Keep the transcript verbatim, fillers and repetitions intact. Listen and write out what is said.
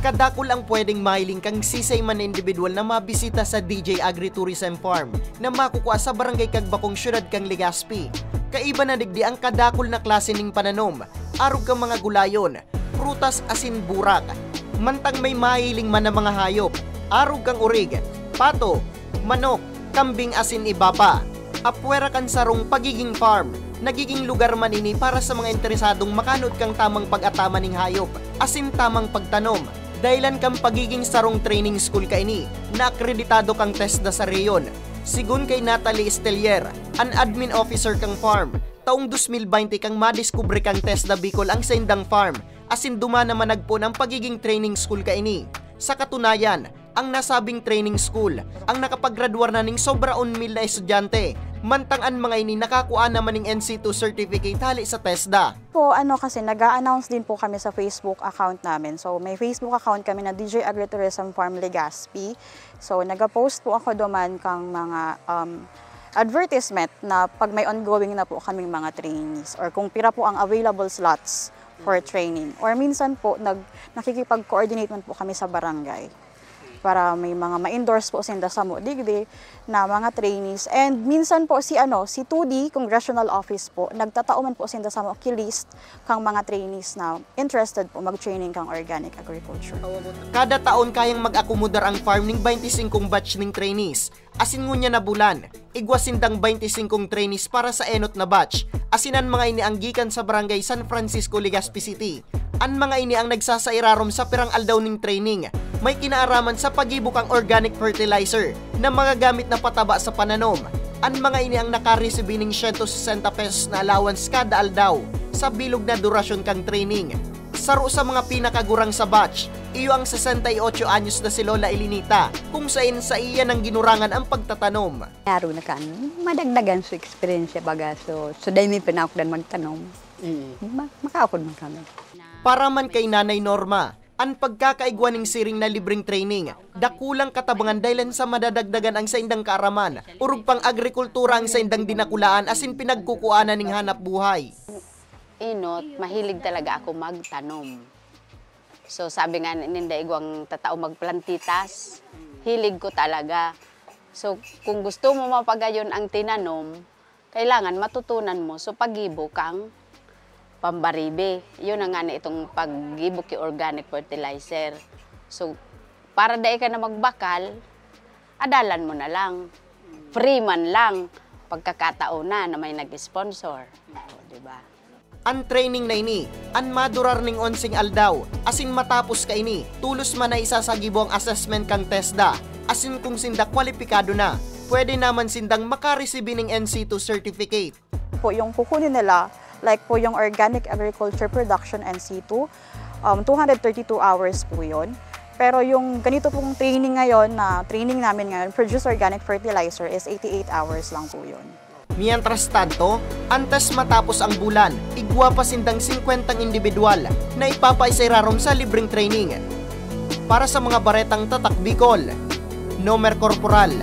Kadakul ang pwedeng mahiling kan siisay man na indibidwal na mabisita sa D J Agritourism Farm na makukua sa barangay kag bakong syudad kan Legazpi. Kaiba na digdi ang kadakul na klase ning pananom, arog kan mga gulayon, prutas asin burak. Mantang may mahiling man na mga hayop, arog kan orig, pato, manok, kambing asin iba pa. Apwera kan sarong pagiging farm, nagiging lugar man ini para sa mga interesadong makanod kan tamang pag-ataman ning hayop asin tamang pagtanom. Dahilan kan pagiging sarong training school kaini na akreditado kan TESDA sa rehiyon. Sigon kay Natalie Estelier, an admin officer kan farm, taong dos mil baynte kan madiskubre kan TESDA Bicol ang saindang farm, asin duman na managpon ang pagiging training school kaini. Sa katunayan, ang nasabing training school ang nakapagradwar na ning sobra on mil na estudyante, mantang an mga ini nakakua naman ning N C two certificate hale sa TESDA. Po, ano kasi, nag-a-announce din po kami sa Facebook account namin. So, may Facebook account kami na D J Agritourism Farm Legazpi. So, nag-post po ako duman kang mga um, advertisement na pag may ongoing na po kaming mga trainees or kung pira po ang available slots for training. Or minsan po, nag, nakikipag-coordinate man po kami sa barangay para may mga ma-endorse po sinda samo digdi na mga trainees. And minsan po si ano, si two D Congressional Office po, nagtatao man po sinda samo ki list kang mga trainees na interested po mag-training kang organic agriculture. Kada taon kayang mag-akomodar ang farm ning baynte singkong batch ning trainees. Asin ngunyan na bulan, igwa sindang baynte singkong trainees para sa enot na batch. Asin an mga ini ang gikan sa Barangay San Francisco, Legazpi City. An mga ini ang nagsasairarom sa pirang aldaw ning training. May kinaaraman sa paggibo kan organic fertilizer na magagamit na pataba sa pananom. An mga ini ang nakaresibi ning siyento sesenta pesos na allowance kada aldaw sa bilog na durasyon kan training. Saro sa mga pinakagurang sa batch, iyo ang sesenta y ocho anyos na si Lola Elinita, kung sain sa iya nang ginurangan ang pagtatanom. Aro na kan, madagdagan so experience baga, so, so dai mi pinakdan magtanom. Ma- makaakod man kami. Para man kay Nanay Norma, an pagkakaigwa ning siring na libreng training, dakulang katabangan dahilan sa madadagdagan ang saindang kaaraman, orog pang agrikultura ang saindang dinakulaan asin pinagkukuanan ning hanap buhay. Enot, mahilig talaga ako magtanom. So sabi nga ninda, igwang tatao magplantitas, hilig ko talaga. So kung gusto mo mapagayon ang tinanom, kailangan matutunan mo. So paggibo kang pambaribe. Yun ang nga na itong paggibo ki organic fertilizer. So para dai ka na magbakal, adalan mo na lang. Free man lang pagkakataon na na may nag-sponsor. O, di ba? An training na ini, an madurar ning onseng aldaw, asin matapos kaini, tolos man na isasagibo ang assessment kan TESDA, asin kung sinda kwalipikado na, pwede naman sindang makaresibi ning N C two certificate. Po yung kukunin nila, like po yung organic agriculture production N C two, um, two hundred thirty-two hours po yun. Pero yung ganito pong training ngayon, na training namin ngayon, produce organic fertilizer, is eighty-eight hours lang po yun. Mientras tanto, antes matapos ang bulan, igwa pa sindang singkwentang indibidwal na ipapaisa irarom sa libreng training. Para sa mga baretang Tatak Bicol, Nomer Corporal.